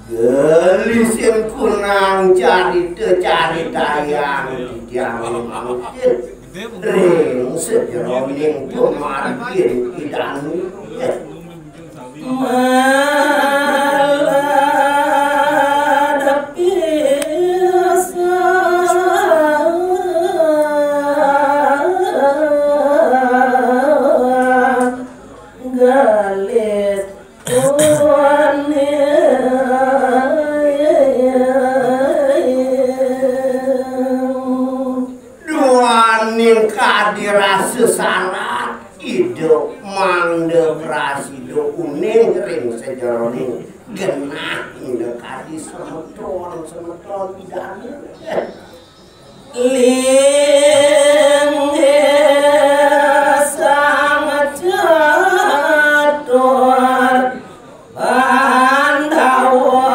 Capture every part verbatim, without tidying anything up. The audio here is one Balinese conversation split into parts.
Gelisin kunang carita-carita yang didiang mangkin ring sajeroning pamargin Ida Ané. Galis Duaning kadi rasa sarat, Ida mangda prasida uning ring sajeroning genah Ida kadi semeton-semeton Ida Ané. Linggih Sang Catur Pandawa.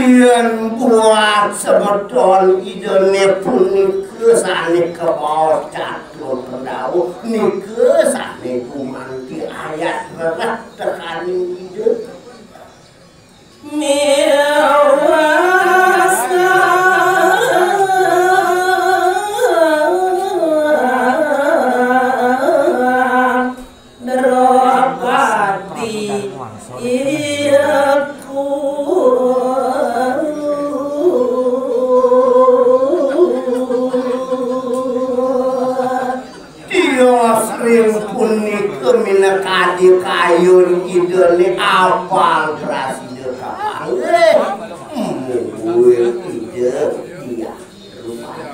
Yén buat semeton Ida Ané punika sané kabaos catur Pandawa, nika sané gumanti ayat rereh tekaning Ida. Miwah Sang Drupadi iku. Tios ring punika minakadi kayun Ida Ané apal prasida kapanggih. Mungguing Ida Hyang Drupadi.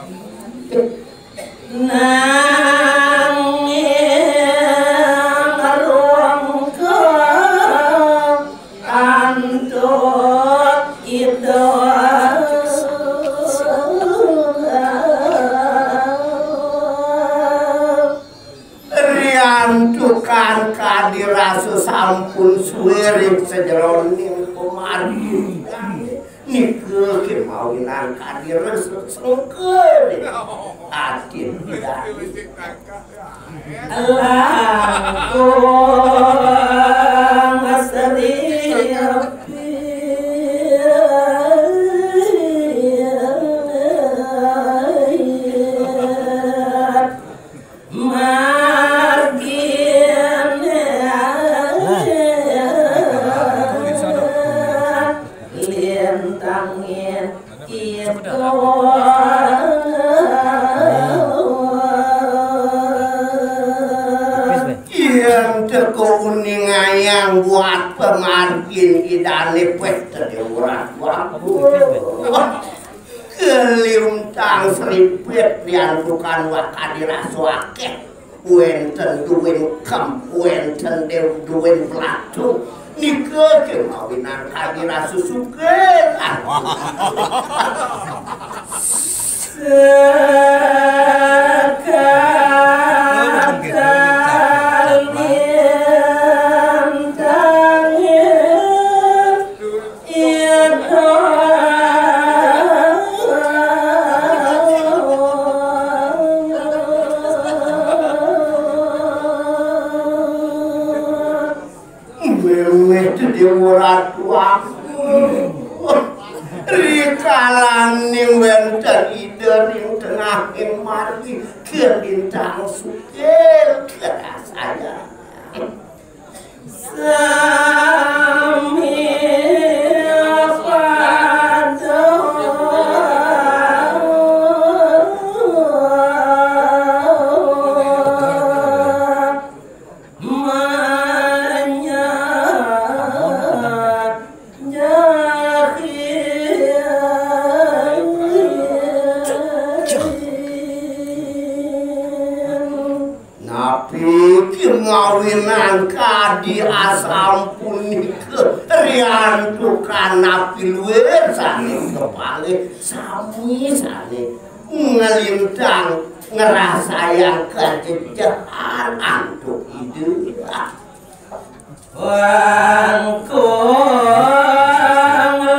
Nanging rungkut antuk Ida. Riantukan kadi rasa sampun sué ring sajeroning pamargin Ida Ané, nika kémawinan kadi rasa sengkala ring atin Ida Ané. Langkung Sri Margine. Nah. Lintangin kita. Yén teka uningayang buat pamargin Idané, péh tedé urat waktu. Kaliuntang sripit riantukan wakadi rasa akéh. Wénten duwin kem, wénten dew-, duwin platung. Nika kémawinan kadi rasa sugih. Sekakal lintangin. Méméh tedé Ratu Agung. Rikalaning wénten Ida ring tengahing margi, kalintang sugih karasayang. Sami pada manyat jahil. Nangka di asampun nika riantukan napi luir sané kekalih sami sané nglintang ngrasayang kajejehan antuk Ida. Wangkung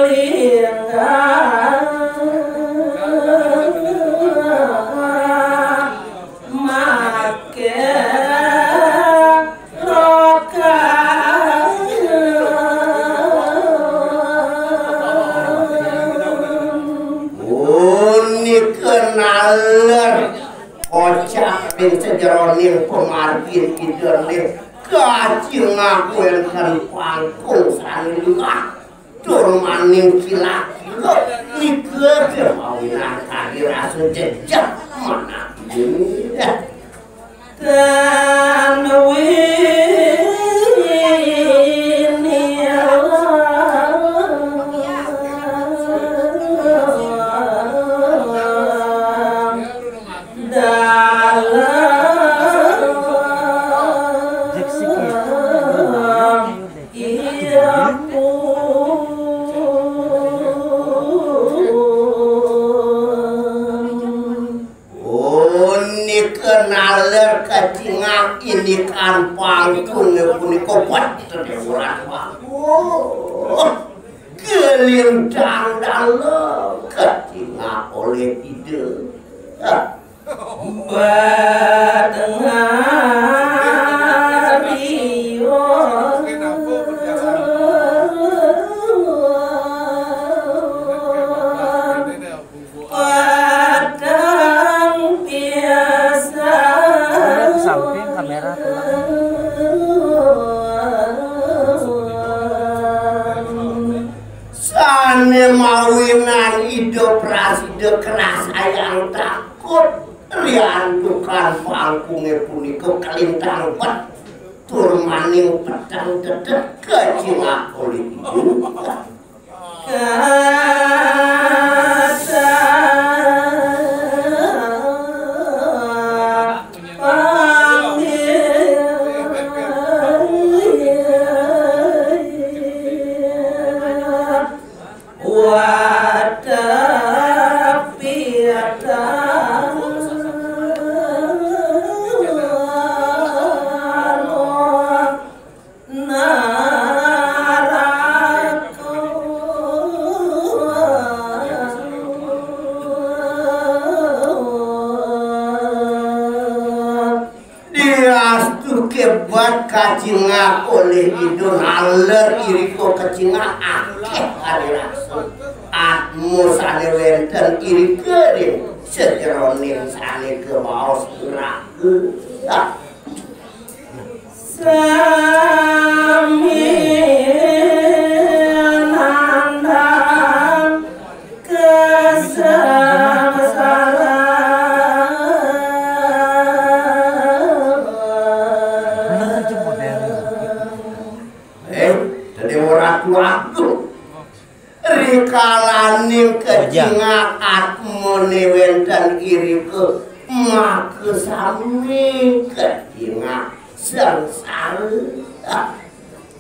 linggang maké lokal. Punika naler kocap ring sajeroning pamargin Ida ring kacingak wénten pangkung sané lengah tur maning kila-kila, nika kemawinan kadi rasa jejeh manah Ida. Tan wini dalam Iya pun. Punika naler kacingak indikan pangkungé punika, pat tedemuran pangkung. Kalintang dalem kacingak olih Ida. Batengah riung. Padang pisan. Ke samping kamera tuh. Sané mawinan Ida prasida krasayang takut, riantukan pangkungé punika kalintang bet tur maning peteng tetet kacingak olih Ida. Kata panggil Watapiatan. Diastu kebat kacingak olih Ida, naler irika kacingak akéh ari rasa. Atma sané wénten irika ring sajeroning sané kabaos neraka. Sami nandang kasangsaran. Bener aja model. Eh, jadi orang tua aku. Rikalaning kacingak atmané wénten irika, maka sami kacingak sangsara.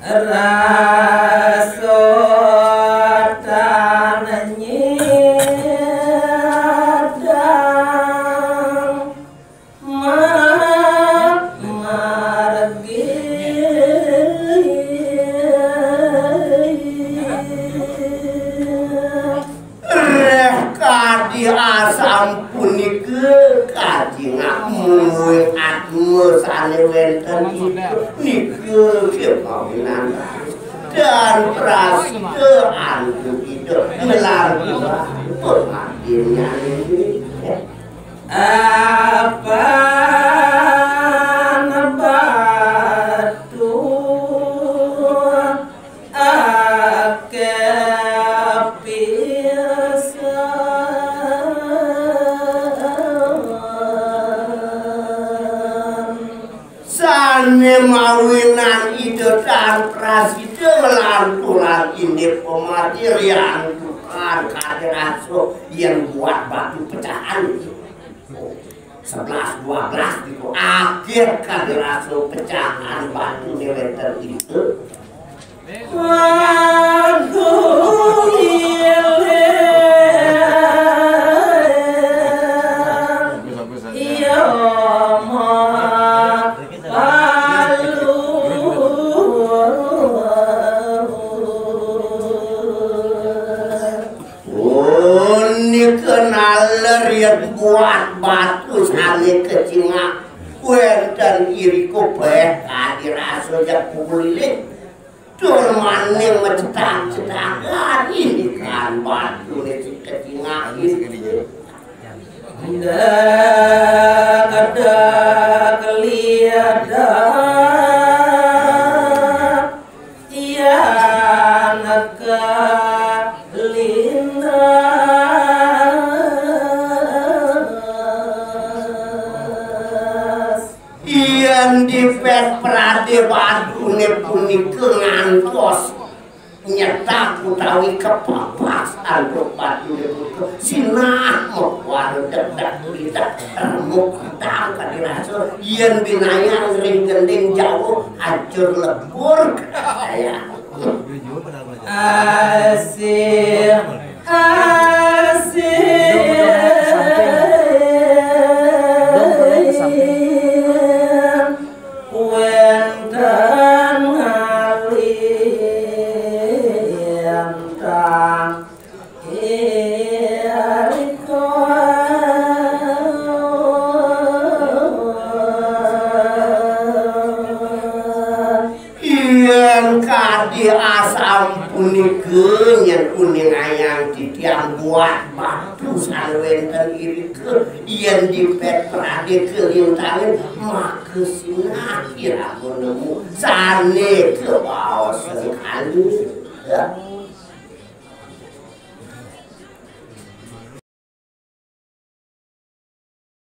Rasa tan nyidang ma-, margi. Réh kadi asapunika kacingak mungguing atma sané wénten nika, nika kemawinan tan prasida antuk Ida nglanturang pangabdinnyané. Apan batu akéh pisan. Sané mawinan Ida tan prasida nglanturang indik pamargi riantukan kadi rasa yén buat batu pecahan. Sebelas dua belas gitu. Akhir kali rasul pecahan batu di wénten itu. Iya, Mak. Puniki naler yén buat batu sané kecingak wénten irika péh kadi rasa jak kuliling. Tur maning macetak-cetakan ini kan batuné si kecingak ini. Ndak ada keliatan. Iya, neka lintas. Yén dipét pradé batuné punika ngantos nyetak utawi kepapas antuk batuné punika, sinah mekuara dedak-dedak, remuk redang kadi rasa, yén binayang ring gending jauh, hancur lebur. Ya. Asih, asih. Wénten ngalintang irika. Yén kadi asapunika nyén uningayang titiang buat batu sané wénten irika, yén dipét pradé kalintangin, maka sinah iraga nemu sané kabaos sengkala. Ya.